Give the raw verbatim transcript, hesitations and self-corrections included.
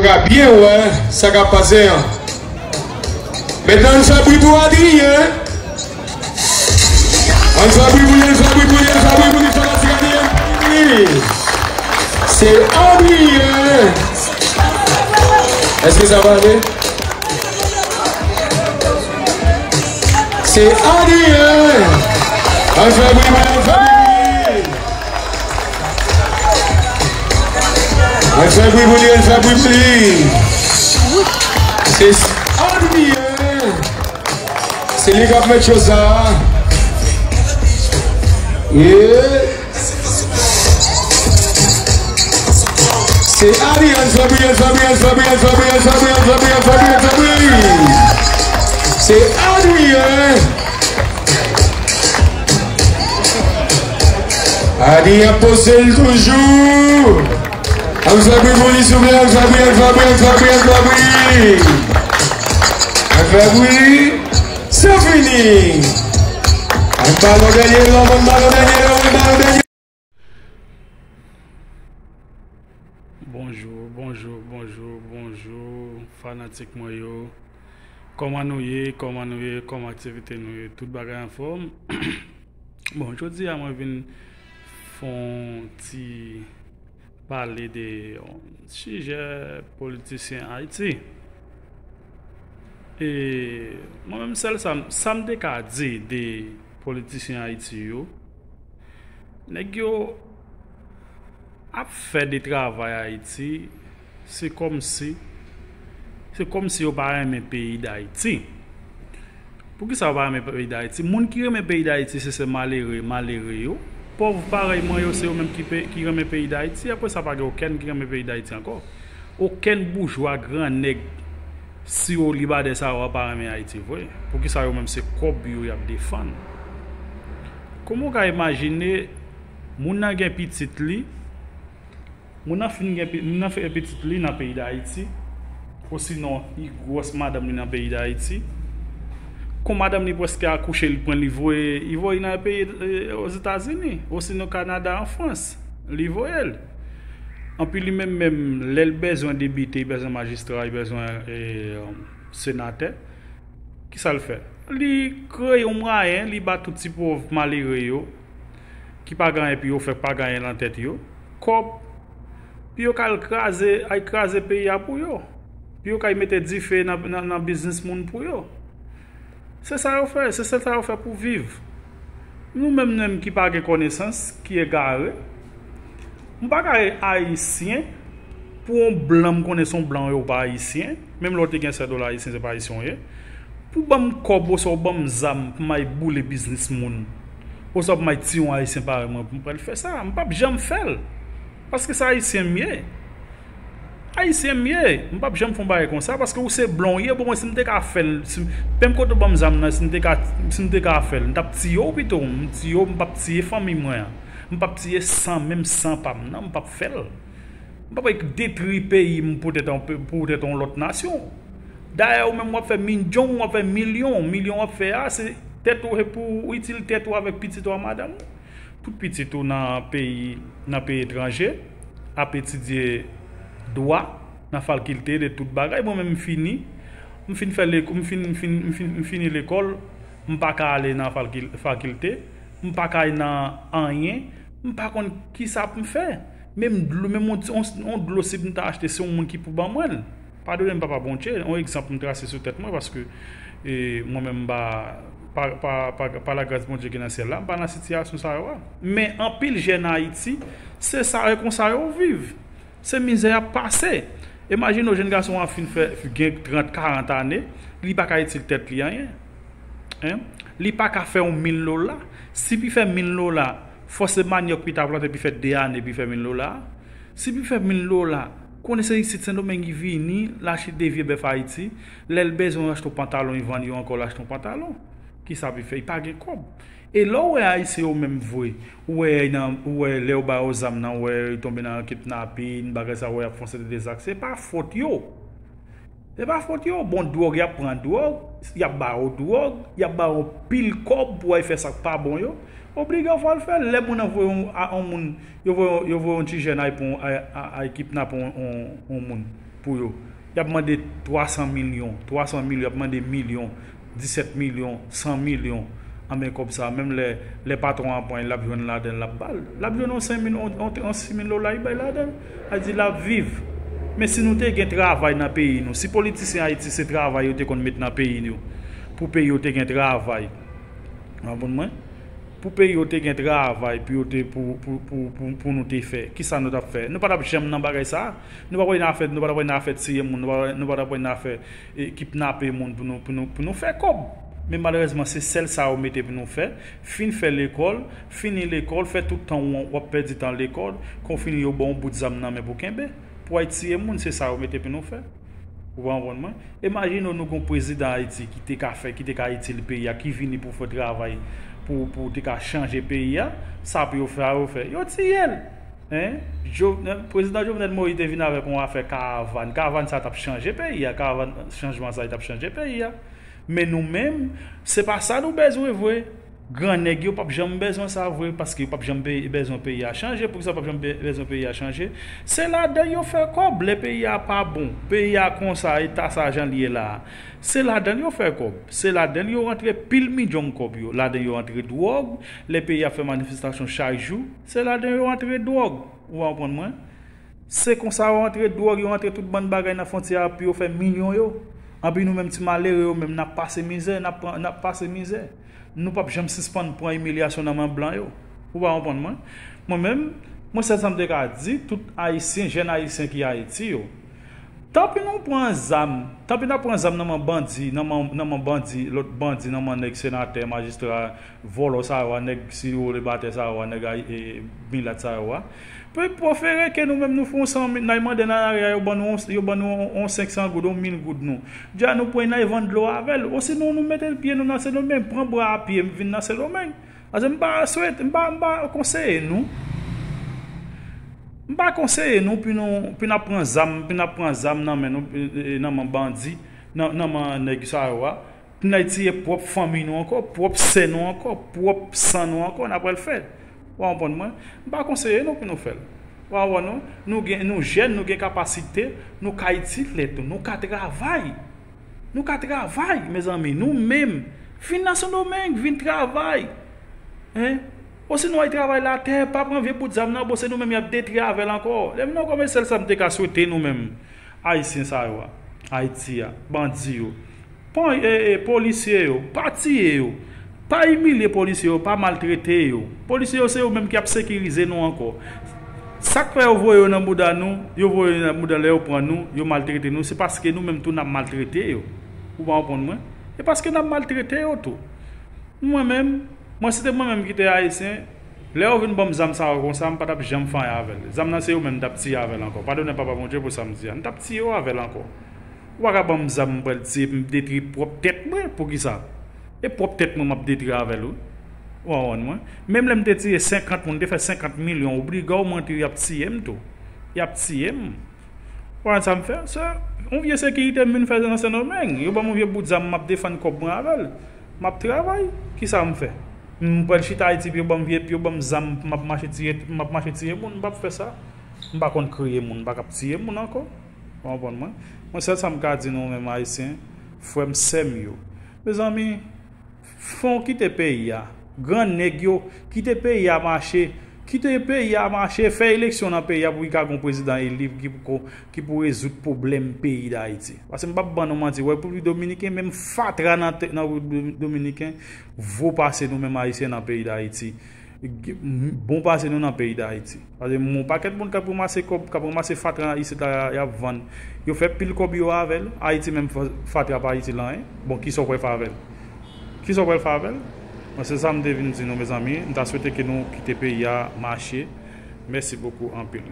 Ka byen wè sa k ap pase an. Mentnan, ann fè bri pou Adrien. Ann fè bri pou li, ann fè bri pou li, ann fè bri pou li, fanatik Adrien. Se Adrien. Èske sa va ale? Se Adrien. Ann fè bri pou li, ann fè bri pou li. Ann fè bri pou li, ann fè bri pou li. Se Adrien. Se li k ap mèt cho sa. Yeah. Se Adrien, ann fè bri, ann fè bri, ann fè bri. Se Adrien. Adrien ap poze l toujou. Ann fè bri pou li, souple, ann fè bri, ann fè bri, ann fè bri, ann fè bri. Ann fè bri. Se fini. Ann balon dènye lòm, ann balon dènye lòm, ann balon dènye. Bonjou, bonjou, bonjou, bonjou, fanatik mwen yo. Kòman nou ye? Kòman nou ye? Kòman aktivite nou ye? Tout bagay anfòm? Bon, jodi a mwen vin fè yon ti pale de yon sijè politisyen Ayiti. E mwen menm, sèl sa m, sa m te ka di de politisyen Ayiti yo, nèg yo ap fè de travay Ayiti, se kòmsi, se kòmsi yo pa renmen peyi Dayiti. Poukisa yo pa renmen peyi Dayiti? Moun ki renmen peyi Dayiti, se sèl malere, malere yo. Pòv parèy mwen yo, se yo menm ki, pe, ki renmen peyi Dayiti. Apre sa, pa gen okenn ki renmen peyi Dayiti ankò. Okenn boujwa, gran nèg, si yo libadè sa yo pa renmen Ayiti vre. Poukisa yo menm se kòb yo y ap defann? Kòman w ka imajine moun nan gen pitit li, moun nan fin gen pi, moun nan fè pitit li nan peyi Dayiti, osinon li gwòs madanm li nan peyi Dayiti. Kon madanm li prèske akouche, li pran, li voye, li voye nan peyi, eh, Ozetazini, osinon Kanada, an Frans, li voye l. Anpi li menm menm, lè l bezwen depite, li bezwen majistra, li bezwen, eh, senatè, kisa l fè? Li kreye yon mwayen, li ba tout ti pòv malere yo, ki pa gen anyen pou yo fè, pa gen anyen nan tèt yo, kòb, pou yo ka al kraze, al kraze peyi a pou yo, pou yo ka al mete dife nan, nan, nan biznis moun pou yo. Se sa yo fè, se, se sa yo fè pou viv. Nou menm, menm ki pa gen konesans, ki egare, m pa ka Ayisyen, pou yon blan, m konnen se yon blan, yo pa Ayisyen, menm lè w te gen sèt dola ayisyen, se pa Ayisyen w ye, pou ban m kòb, oswa w ban m zam, pou m al boule biznis moun, oswa pou m al tiye yon Ayisyen parèy mwen, pou m pral fè sa, m p ap janm fè l. Paske se Ayisyen m ye. Ayisyen m ye, m p ap janm fè yon bagay konsa, paske ou se blan w ye, bon, mwen, si m te ka fè l, si, menm kote w ban m zam nan, si m te ka, si m te ka fè l, m t ap tiye w pito, m tiye w, m p ap tiye fanmi mwen an. M p ap tiye san, menm san pa m nan, m p ap fè l. M p ap detwi peyi m poutèt yon, poutèt yon lòt nasyon. Dayè, ou menm w ap fè milyon, w ap fè milyon, milyon w ap fè a, se tèt ou, se pou ou itil tèt ou avèk pitit ou a madanm ou. Tout pitit ou nan peyi, nan peyi etranje, ap etidye dwa nan fakilte de tout bagay. Mwen menm, m fini, m fin fè lek-, m fin, m fin, m fin, m fini lekòl, m pa ka ale nan fakil-, fakilte, m pa ka al nan anyen, m pa konn kisa pou m fè. Menm dlo, menm yon, yon, yon dlo, si m ta achte, se yon moun ki pou ban mwen l. Padone m, Papa Bondye, yon egzanp m trase sou tèt mwen, paske, e, mwen menm, m pa, pa, pa, pa, pa lagras Bondye ki nan syèl la, m pa nan sitiyasyon sa yo a. Men anpil jèn Ayiti, se sa, e konsa yo viv. Se mizè y ap pase. Imajine w, jèn gason an fin fè, gen trant, karant ane, li pa ka itil tèt li anyen. Hein? Li pa ka fè yon mil dola. Si pou fè mil dola, fò se manyòk pou ta plante, pou fè de ane, pou fè mil dola. Si pou fè mil dola, konnen se isit Sendomeng li vini, l achte de vye bèf Ayiti, lè l bezwen achte yon pantalon, li vann yo ankò, l achte yon pantalon. Kisa pou fè? Li pa gen kòb. E lè w wè Ayisyen yo menm vre, ou wè nan, ou wè lè yo ba yo zam nan, ou wè yo tonbe nan kidnapin, bagay sa, ou wè y ap fè yon seri de zak, se pa fòt yo. Se pa fòt yo. Bon, dwòg, y ap pran dwòg, y ap ba yo dwòg, y ap ba yo pil kòb pou al fè sa k pa bon yo. Obligatoire l fè l. Lè moun nan voye yon, a, yon moun, yo voye, yo voye yon ti jèn al pran, al, al, al kidnape yon, yon, yon moun. pou yo. Y ap mande twa san milyon, twa san milyon, y ap mande milyon, disèt milyon, san milyon. Anben kòb sa, menm lè, lè patwon an pran l, l ap jwenn ladan l, l ap ba l. L ap jwenn yon senk mil, yon, yon, yon sis mil dola, li bay ladan l. Sa di l ap viv. Men si nou te gen travay nan peyi nou, si politisyen Ayiti se travay yo te konn met nan peyi yo, pou peyi yo te gen travay. Ou konprann mwen? Pou peyi yo te gen travay, pou yo te, pou, pou, pou, pou, pou nou te fè. Kisa nou t ap fè? Nou pa t ap janm nan bagay sa. Nou pa t ap wè nan afè, nou pa t ap wè nan afè tiye moun, nou pa, nou pa t ap wè nan afè e, kidnape moun pou nou, pou nou, pou nou fè kòb. Men malerezman, se sèl sa yo mete pou nou fè. Fin fè lekòl, fini lekòl, fè tout tan w w ap pèdi tan lekòl, kon fini yo ba w yon bout zam nan men pou kenbe. Pou w al tiye moun, se sa yo mete pou nou fè. Ou pa konprann mwen? Imajine w nou gon prezidan Ayiti ki te ka fè, ki te ka itil peyi a, ki vini pou fè travay, pou, pou te ka chanje peyi a, sa pou yo fè a, yo fè. Yo tiye l. Hein? Jovenel, prezidan Jovenel Moïse te vin avèk yon afè karavàn. Karavàn sa t ap chanje peyi a. Karavàn chanjman sa, li t ap chanje peyi a. Men nou menm, se pa sa nou bezwen vre. Gran nèg yo p ap janm bezwen sa vre, paske yo p ap janm pe-, bezwen peyi a chanje. Poukisa yo p ap janm be-, bezwen peyi a chanje? Se ladan yo fè kòb. Lè peyi a pa bon, peyi a konsa, eta sa jan l ye la a, se ladan yo fè kòb. Se ladan yo rantre pil milyon kòb yo. Ladan yo rantre dwòg. Lè peyi a fè manifestasyon chak jou, se ladan yo rantre dwòg. Ou pa konprann mwen? Se konsa yo rantre dwòg, yo rantre tout bann bagay nan fwontyè a pou yo fè milyon yo. Anpi nou menm ti malere yo menm, n ap pase mizè, n ap pran, n ap pase mizè. Nou p ap janm sispann pran imilyasyon nan men blan yo. Ou pa konprann mwen? Mwen menm, mwen sèl sa m te ka di, tout Ayisyen, jèn Ayisyen ki Ayiti yo, tanpi nou pran zam, tanpi n ap pran zam nan men bandi, nan men, nan men bandi, lòt bandi, nan men nèg senatè, majistra, vòlò sa yo a, nèg siwolebatè sa yo a, nèg ay-, e, milat sa yo a. Pe-, prefere ke nou menm nou fè yon san mil, n al mande nan lari a, yo ban nou, yon- yo ban nou yon, yon senk san goud, yon mil goud nou. Dja nou pran, n al vann dlo avè l. Osinon, nou mete pye nou nan Sendomeng, pran bwa a pye, vin nan Sendomeng. Paske m pa swete, m pa, m pa konseye nou. M pa konseye nou pou nou, pou n ap pran zam, pou n ap pran zam nan men nou, e, e, nan men bandi, nan, nan men nèg sa yo a. Pou n al tiye pwòp fanmi nou ankò, pwòp sè nou ankò, pwòp san nou ankò, n ap pral fè l. Ou konprann mwen? M pa konseye nou pou nou fè l. Ou konprann mwen? Nou gen, nou jèn, nou gen kapasite, nou ka itil tèt nou, nou ka travay. Nou ka travay, mezanmi, nou menm. Vin nan Sendomeng, vin travay. Hein? Osinon, al travay latè, pa pran vye bout zam nan, bon, se nou menm y ap detwi avè l ankò. Lè m nan kòm sèl sa m te ka swete nou menm, Ayisyen sa yo a, Ayiti a, bandi yo, pon-, e, e, polisye yo, pa tiye yo, pa imilye polisye yo, pa maltrete yo. Polisye yo, se yo menm ki ap sekirize nou ankò. Sa k fè yo voye yo nan bouda nou, yo voye yo nan bouda lè yo pran nou, yo maltrete nou, se paske nou menm tou n ap maltrete yo. Ou pa konprann mwen? E paske n ap maltrete yo tou. Mwen menm, mwen si te mwen menm ki te Ayisyen, lè yo vin ban m zam sa yo konsa, m pa t ap janm fè anyen avè l. Zam nan se yo menm m t ap tiye avè l ankò. Padone Papa Bondye pou sa m di a. M t ap tiye yo avè l ankò. Ou pa ka ban m zam m pral tiye, m detwi pwòp tèt mwen. Poukisa? E pwòp tèt mwen m ap detwi avè l, wi. Ou konprann mwen? Menm lè m te tiye senkant moun, m te fè senkant milyon, obligaw mwen tou, y ap tiye m tou. Y ap tiye m. Ou konprann sa m fè? Se yon vye sekirite m vin fè nan Sendomeng. Yo ban m yon vye bout zam, m ap defann kòb mwen avè l. M ap travay. Kisa m fè? M pral chita Ayiti, pou yo ban m vye, pou yo ban m zam, m ap mache tiye, m ap mache tiye moun, m p ap fè sa. M pa konn kriye moun, m pa k ap tiye moun ankò. Ou konprann mwen? Mwen, sèl sa m ka di nou menm Ayisyen, frè m, sè m yo. Mezanmi, fò n kite peyi a. Gran nèg yo, kite peyi a mache. Kite peyi a mache, fè eleksyon nan peyi a pou ki ka gon prezidan eli ki pou, ki pou rezoud pwoblèm peyi Dayiti. Paske m p ap ban nou manti, Repiblik Dominiken, menm fatra nan tè-, nan Repiblik Dominiken, vo pase nou menm Ayisyen nan peyi Dayiti. Bon pase nou nan peyi Dayiti. Paske yon pakèt moun k ap ranmase kòb, k ap ranmase fatra isit la, y ap vann. Yo fè pil kòb yo avè l. Ayiti menm, fa-, fatra pa itil anyen. Bon, kisa w pral fè avè l? Kisa w pral fè avè l? Bon, se sa m te vin di nou, mezanmi. M ta swete ke nou kite peyi a mache. Mèsi bokou anpil.